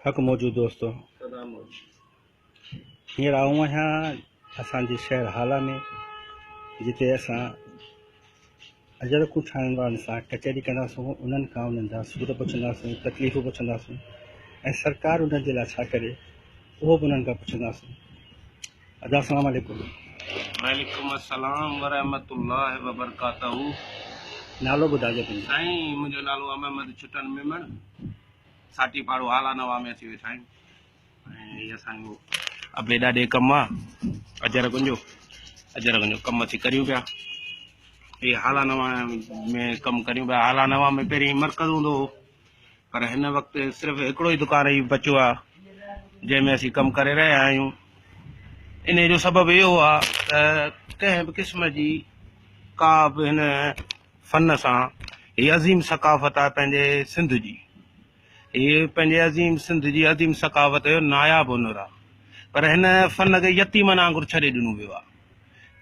حق موجود دوستو هينئر آئون آهيان اسان جي شهر هالا ۾ جتي اسان اجرڪون ٺاهڻ وارن سان ڪچهري ڪنداسون انهن کان انهن جا سور پڇنداسون تڪليفون پڇنداسون ۽ سرڪار انهن جي لاء ڇا ڪري اهو به انهن کان پڇنداسون ادا السلام عليڪم. وعليڪم السلام ورحمة الله وبرڪاته. نالو ٻڌائجو پنهنجو. سائين منهنجو نالو امحمد ڇٽن ميمڻ ساٽي پاڙو هالا نوا ۾ اسين ويٺا آهيون ۽ هي اسان جو ابي ڏاڏي ڪم آ اجرڪن جو اجرڪن جو ڪم اسين ڪريون پيا هي هالا نوا ۾ ڪم ڪريون پيا هالا نوا ۾ پهرين مرڪز هوندو هو پر هن وقت صرف هڪڙو ئي دڪان ئي بچيو آ جنهن ۾ اسين ڪم ڪري رهيا آهيون ان جو سبب اهو آ ته ڪنهن به قسم جي ڪا به هن فن سان هي عظيم ثقافت آ پنهنجي سنڌ جي هي پنهنجي عظيم سنڌ جي عظيم ثقافت جو ناياب هنر آ پر هن فن کي يتيمن وانگر ڇڏي ڏنو ويو آ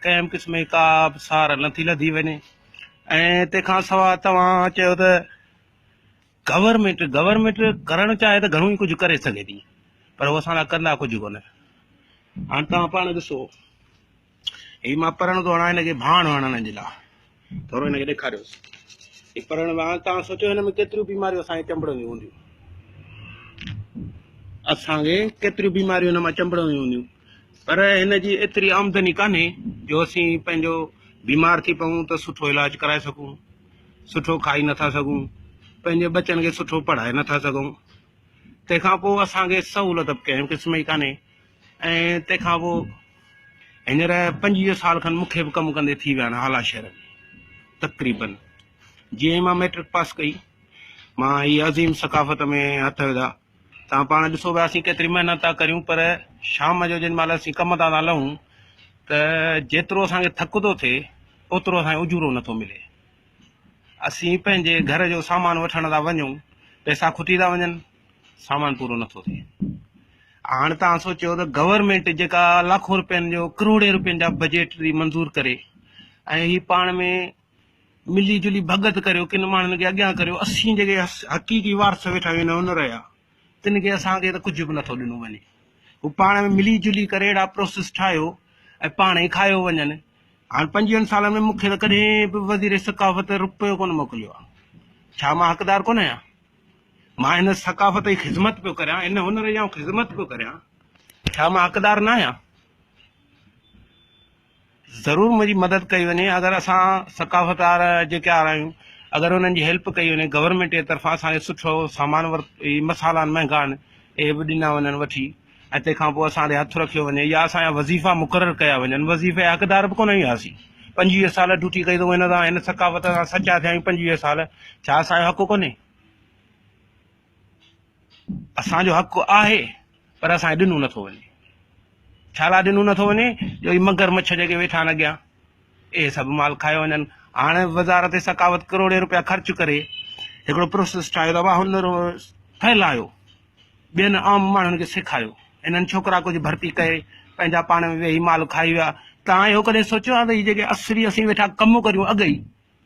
ڪنهن به قسم جي ڪا به سار نٿي لڌي وڃي ۽ تنهن کان سواء توهان چيو ته گورنمينٽ گورنمينٽ ڪرڻ چاهي ته گهڻو ئي ڪجهه ڪري سگهي ٿي پر هو اسان لاء ڪندا ڪجهه ڪونه. هاڻ توهان پاڻ ڏسو هي مان پرڻ ٿو هڻان هن کي ڀاڻ هڻڻ جي لاء ٿورو هن کي ڏيکاريوس هي پرڻ هاڻ توهان سوچيو هن ۾ ڪيتريون بيماريون اسان کي چنبڙنديون هونديون اسان کي ڪيتريون بيماريون هن مان چنبڙنديون هونديون پر هن جي ايتري آمدني ڪانهي جو اسين پنهنجو بيمار ٿي پئون ته سٺو علاج ڪرائي سگهون سٺو کائي نٿا سگهون، پنهنجي ٻچن کي سٺو پڙهائي نٿا سگهون، تنهن کان پوء اسان کي سهولت به ڪنهن قسم جي ڪانهي ۽ تنهن کان پوء هينئر 25 سال کن مون کي به ڪم ڪندي ٿي ويا آهن هالا شهر ۾ تقريبن جيئن ئي مان مئٽرڪ پاس ڪئي مان هي عظيم ثقافت ۾ هٿ وڌا توهان پاڻ ڏسو پيا اسين ڪيتري محنت ٿا ڪريون پر شام جو جن مهل اسين ڪم تان ٿا لهون ته جيترو اسان کي ٿڪ ٿو ٿئي اوترو اسان کي اجورو نٿو ملي. اسين پنهنجي گهر جو سامان وٺڻ ٿا وڃون، پئسا کٽي ٿا وڃن، سامان پورو نٿو ٿئي. هاڻ توهان سوچيو ته گورنمينٽ جيڪا لاکون روپين جو ڪروڙين روپين جا بجيٽ ٿي منظور ڪري ۽ هي پاڻ ۾ ملي جلي ڀڳت ڪريو، ڪن ماڻهن کي اڳيان ڪريو، اسين جيڪي حقيقي وارث ويٺا آهيون هن هنر جا، تن کي اسان کي ته ڪجهه به نٿو ڏنو وڃي. هو پاڻ ۾ ملي جلي ڪري اهڙا پروسيس ٺاهيو ۽ پاڻ ئي کايو وڃن. هاڻ 25 سالن ۾ مون کي ته ڪڏهن به وزير ثقافت رپيو ڪونه موڪليو آهي. ڇا مان حقدار ڪونه آهيان؟ مان هن ثقافت جي خذمت پيو ڪريان، هن هنر جي آئون خذمت پيو ڪريان، ڇا مان حقدار نه آهيان؟ ضرور منهنجي مدد ڪئي وڃي اگر اسان ثقافت وارا جيڪي آهيون اگر انهن جي هيلپ ڪئي وڃي گورنمينٽ جي طرفان اسان کي سٺو سامان هي مصالحا آهن مهنگا آهن اهي به ڏنا وڃن وٺي ۽ تنهن کان پوء اسان تي هٿ رکيو وڃي يا اسان جا وظيفا مقرر ڪيا وڃن وظيفي جا حقدار به ڪونه آهيون اسين 25 سال ڊيوٽي ڪئي اٿئون هن سان هن ثقافت سان سچا ٿيا آهيون 25 سال ڇا اسان جو حق ڪونهي اسان جو حق آهي پر اسان کي ڏنو نٿو وڃي. ڇا لاء ڏنو نٿو وڃي جو هي مگر مڇ جيڪي ويٺا آهن اڳيان اهي سڀ مال کايو وڃن. هاڻي وزارت ثقافت ڪروڙين روپيا خرچ ڪري هڪڙو پروسيس ٺاهيو ته ابا هنر ڦهلايو ٻين عام ماڻهن کي سيکاريو. انهن ڇوڪرا ڪجهه ڀرتي ڪري پنهنجا پاڻ ۾ ويهي مال کائي ويا. توهان اهو ڪڏهن سوچيو آهي ته هي جيڪي اصلي اسين ويٺا ڪم ڪريون اڳ ئي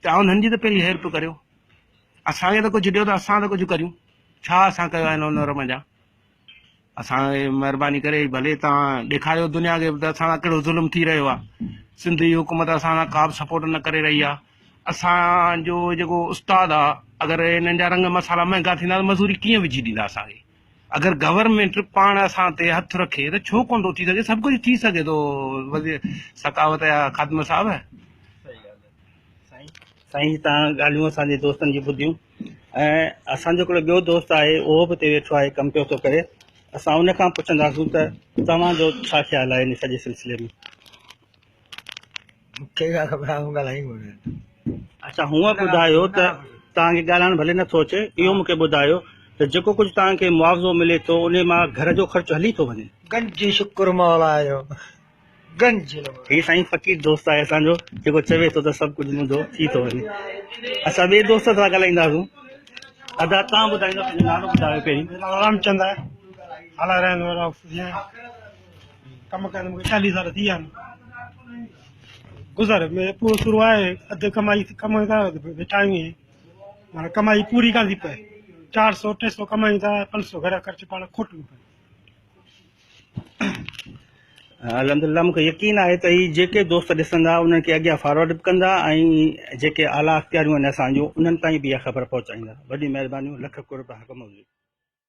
ته انهن جي ته پهرين هيلپ ڪريو. اسان کي ته ڪجهه ڏيو ته اسان ته ڪجهه ڪريون. ڇا اسان ڪيو آهي هن هنر منجهان؟ اسان کي مهرباني ڪري ڀلي توهان ڏيکاريو دنيا کي ته اسان سان ڪهڙو ظلم ٿي رهيو آهي. سنڌ جي حڪومت اسان سان ڪا به سپورٽ نه ڪري رهي آهي. اسان جو جيڪو استاد آهي اگر انهن جا رنگ مصالحا مهنگا ٿيندا ته مزوري ڪيئن وجهي ڏيندا اسان کي. اگر گورنمينٽ پاڻ اسان تي هٿ رکي ته ڇو ڪونه ٿو ٿي سگهي سڀ ڪجهه ٿي سگهي ٿو وزير ثقافت جا خادم صاحب. سائين سائين توهان ڳالهيون اسان جي دوستن جون ٻڌيون ۽ اسان جو هڪڙو ٻيو دوست آهي اهو به هتي ويٺو آهي ڪم پيو ٿو ڪري اسان ان کان پڇنداسون ته توهان جو ڇا خيال آهي ان سڄي سلسلي ۾. مون کي ڪا خبر آئون ڳالهائين ڪونه. اڇا هونء ٻڌايو ته توهان کي ڳالهائڻ ڀلي نٿو اچي اهو مون کي ٻڌايو ته جيڪو ڪجهه توهان کي معاوضو ملي ٿو انهي مان گهر جو خرچ هلي ٿو وڃي؟ گنج شڪر مولا جو. گنج لڳو. هي سائين فقير دوست آهي اسان جو جيڪو چوي ٿو ته سڀ ڪجهه منهنجو ٿي ٿو وڃي. اسان ٻئي دوست سان ڳالهائينداسون. ادا توهان ٻڌائيندو پنهنجو نالو ٻڌايو پهرين. منهنجو نالو رامچند آهي هالا رهندو آهيان ڪم ڪندي مونکي 40 سال ٿي ويا آهن گذر ۾ پورو سورو آهي اڌ ڪمائي ڪم ڪار ويٺا آهيون معنيٰ ڪمائي پوري ڪانه ٿي پئي. 400 300 ڪمايون ٿا، 500 گهر جا خرچ پاڻ کوٽ ۾ پئي. الحمدلله مون کي يقين آهي ته هي جيڪي دوست ڏسندا انهن کي اڳيان فارورڊ به ڪندا ۽ جيڪي اعليٰ اختياريون آهن اسان جون انهن تائين به اها خبر پهچائيندا. وڏيون مهربانيون لک قرب حق موجود.